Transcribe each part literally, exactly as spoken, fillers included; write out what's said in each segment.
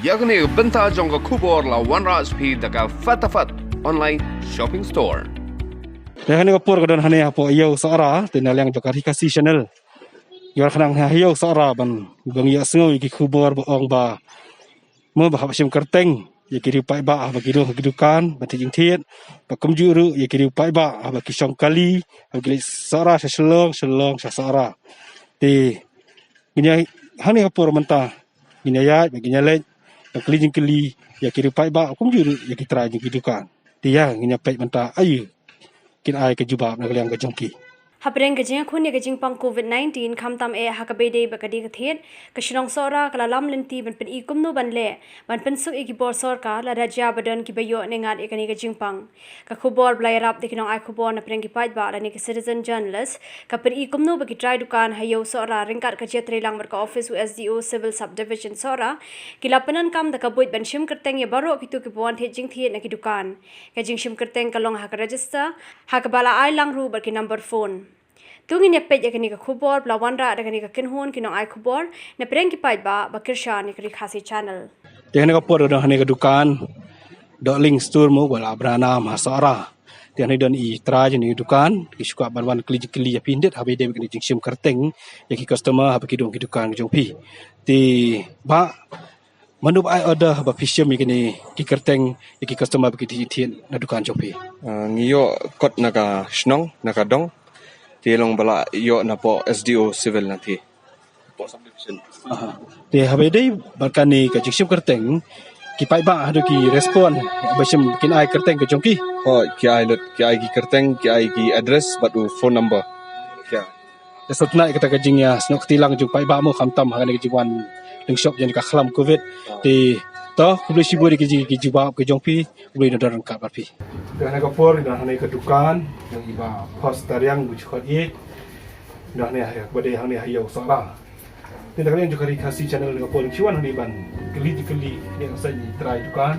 Ïa kane ka bynta jong ka khubor la wanrah sha phi da ka Fatafat Online Shopping Store. Te hane ka por ka don hane hapoh ïew Sohra, te na liang jong ka Ri Khasi Channel. Ïa kane ha ïew Sohra ban, ban ïa sngew ïa ki khubor ba ong ba mo ba hap shim kyrteng ïa ki riew paidbah haba ki rung ha ki dukan ban thied jingthied, ba kumjuh ruh ïa ki riew paidbah haba ki shong kali, haba ki leit Sohra sha Shillong, Shillong sha Sohra. Te ngin ïa, hane ha por mynta ngin ïa ïaid, ngin ïa leit ban kylli jingkylli ïa ki riew paidbah kumjuh ruh ïa ki trai jong ki dukan. Te ïa ngin ïa peit mynta aïu kin ai ka jubab na ka liang ka jong ki. Hapdeng ka jingïakhun ïa ka jingpang covid nineteen, khamtam eh ha kaba ïadei bad ka die ka thied, ka shnong Sohra ka la lam lynti ban pyni kumno ban leh ban pynsuk ïa ki bor sorkar lada jia ba don kiba ïoh ne ngat ïa kane ka jingpang. Ka khubor ba la ïarap da ki nongai khubor napdeng ki paidbah lane ki citizen journalist ka pyni kumno ba ki trai dukan ha ïew Sohra ryngkat ka jingïatreilang bad ka ophis u S D O Civil Subdivision Sohra ki la pyndonkam da ka buit ban shim kyrteng ïa baroh kito kiba wan thied jingthied na ki dukan. Ka jingshim kyrteng ka long ha ka register, ha kaba la ai lang ruh bad ki number phone. To ngin ïa peit ïa kane ka khubor ba la wanrah da kane ka kynhun ki nongai khubor napdeng ki paidbah ba kyrshan ïa ka Ri Khasi Channel. Te hane ka por don hane ka dukan Dohling Store mo ba la bna nam ha Sohra. Te hane don i trai jong i dukan, ki shu kwah ban wan kylli jingkylli ïa phi khyndiat haba ïadei bad kane ka jingshim kyrteng ïa ki customer haba ki rung ha ki dukan jong phi. Te bah, mano ba ai order ba phi shim ïa kine ki kyrteng ïa ki customer ba ki thied thied na dukan jong phi? Ah, ngi ïoh kot na ka shnong, na ka dong. Te long ba la ïoh napoh S D O Civil na te. Napoh subdivision. Aha. Te haba ïadei bad kane ka jingshim kyrteng, ki paidbah haduh ki respond ba shim, kin ai kyrteng ka jong ki? Hooid, ki ai lut, ki ai ki kyrteng, ki ai ki address bad u phone number. Ki ai. Te sngewtynnat ïa kata ka jingïasnoh kti lang jong paidbah mo, khamtam ha kane ka jingwan lyngshop jong ka khlam covid. Te to, khublei shibun ïa ki ji-, ki jubab ka jong phi, khublei na don ryngkat bad phi. Te hane ka por, na hane ka dukan jong i Bah Phos Tariang, Buchkhot Ïeit. Na hane ha, ba dei hane ha ïew Sohra. Te na ka liang jong ka Ri Khasi Channel, na ka por ngi shu wan hane ban kylli jingkylli ne ka seng i trai dukan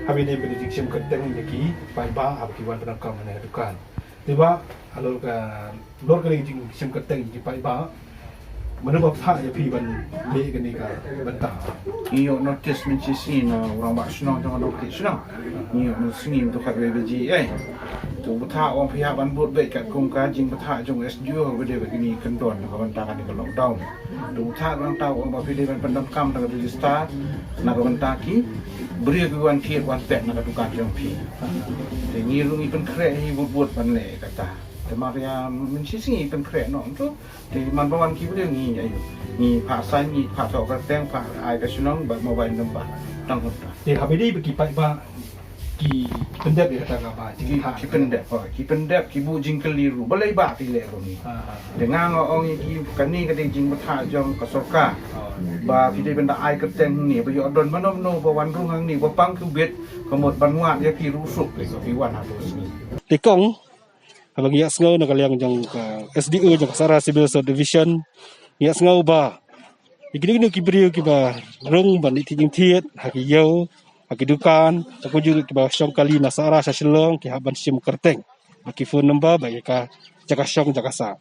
haba ïadei bad ka jingshim kyrteng ïa ki paidbah haba ki wan pyndonkam hane ha dukan. Te bah, halor ka, halor kane ka jingshim kyrteng ïa ki paidbah, mano ba phah ïa phi ban leh kane ka bynta? Ngi ïoh notice mynshisngi na u rangbah shnong jong ka Nongkhtih Shnong. Ngi ïoh mynshisngi mynta khatwei baje ei. Te u bthah u ong phi hap ban bud beit katkum ka jingbthah jong u S D O haba ïadei bad kine ki kyndon na ka bynta kane ka lockdown. Te u bthah nangta u ong ba phi dei ban pyndonkam da ka register na ka bynta ki briew ki wan thied wan peit na ka dukan jong phi. Te ngi ruh ngi pynkhreh hi bud bud ban leh kata. Te mar ïa mynshisngi pynkhreh noh to. Te man ba wan ki briew ngi ïa, ngi phah sign, ngi phah thoh kyrteng, phah ai ka shnong bad mobile number. Tang kumta. Te haba ïadei bad ki paidbah ki, ki pyndep ïa kata kaba jingphah. Ki pyndep, oh, ki pyndep, ki buh jingkylli ruh. Balei bah phi leh kumne? Ha, ha. Te nga nga ong ïa ki kane ka dei jingbthah jong ka sorkar. Oh. Ba phi dei ban da ai kyrteng hangne, ba ïoh don mano mano ba wan rung hangne, ba pang ki bit, ka mut ban wad ïa ki ruh suk, phi wan ha to sngi. Te kong, haba ngi ïa sngew na ka liang jong ka S D O jong ka Sohra Civil Subdivision, ngi ïa sngew ba ïa kino kino ki briew kiba rung ban leit thied jingthied ha ki ïew, ha ki dukan, ha kumjuh kiba shong kali na Sohra sha Shillong, ki hap ban shim kyrteng bad ki phone number bad ïa ka jaka shong jaka sah.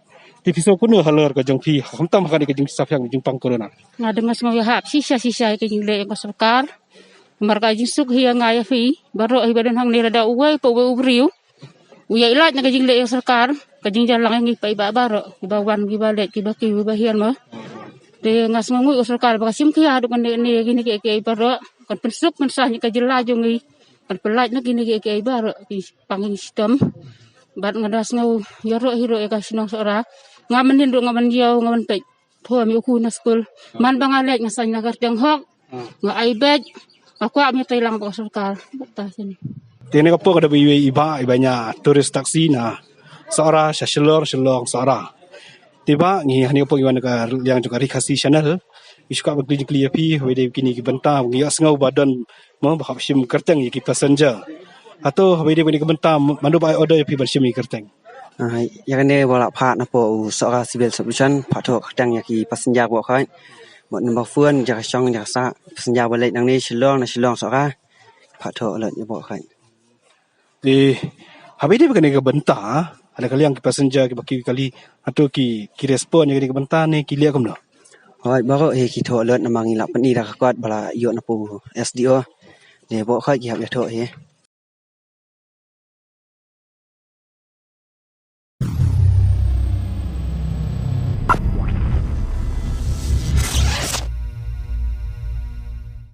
Te phi sngew kumno halor ka jong phi, khamtam ha kane ka jingsaphriang jingpang corona? Nga dang nga sngew ïahap shisha shisha ïa ka jingleh jong ka sorkar. Namar ka jingsuk hi ïa nga ïa phi baroh hi ba don hangne, lada uwei pa uwei u briew u ïa lait na ka jingleh jong ka sorkar, ka jingjia lang ïa ngi paidbah baroh, kiba wan kiba leit kiba kiew kiba hiar mo. Te nga sngewnguh ïa ka sorkar ba ka shim khia haduh kane kane ïa kine kiei kiei baroh, kan pynsuk pynsah ïa ka jylla jong ngi, kan pynlait na kine kiei kiei baroh ki pang ki shitom. Bad nga da sngew ïaroh hi ruh ïa ka shnong Sohra. Nga mynnin ruh nga ban ïaw, nga ban peit. Thom ïa u khun na skul. Man ba nga leit nga saiñ na ka kyrteng hok. Nga ai beit. Nga kwah ban ïatreilang bad ka sorkar. Bad ta sini. Te na ka por ka da ba iwei i bah iba ñiah tourist taxi na Sohra sha Shillong, Shillong Sohra. Te bah ngi hangne ka por ngi wan na ka liang jong ka Ri Khasi Channel. Ngi shu kwah ban kylli jingkylli ïa phi haba ïadei bad kine ki bynta, ngi ïohsngew ba don mo ba hap shim kyrteng ïa ki passenger. Hato haba ïadei bad kine ki bynta, mano ba ai order ïa phi ban shim ïa ki kyrteng? Ah, ïa kane ba la phah napoh u Sohra Civil Subdivision, phah thoh kyrteng ïa ki passenger baroh khoit. Bad number phone, jaka shong, jaka sah, passenger ba leit nangne Shillong, na Shillong Sohra, phah thoh lut ïa baroh khoit. Te haba ïadei bad kane ka bynta, ha ka liang ki passenger kiba kiew kali, hato ki, ki respond ïa kane ka bynta ne ki leh kumno? Hooid, baroh hi ki thoh lut namar ngi la pyni da ka kot ba la ïoh na pdeng S D O. Te baroh hooid ki hap ïathoh hi.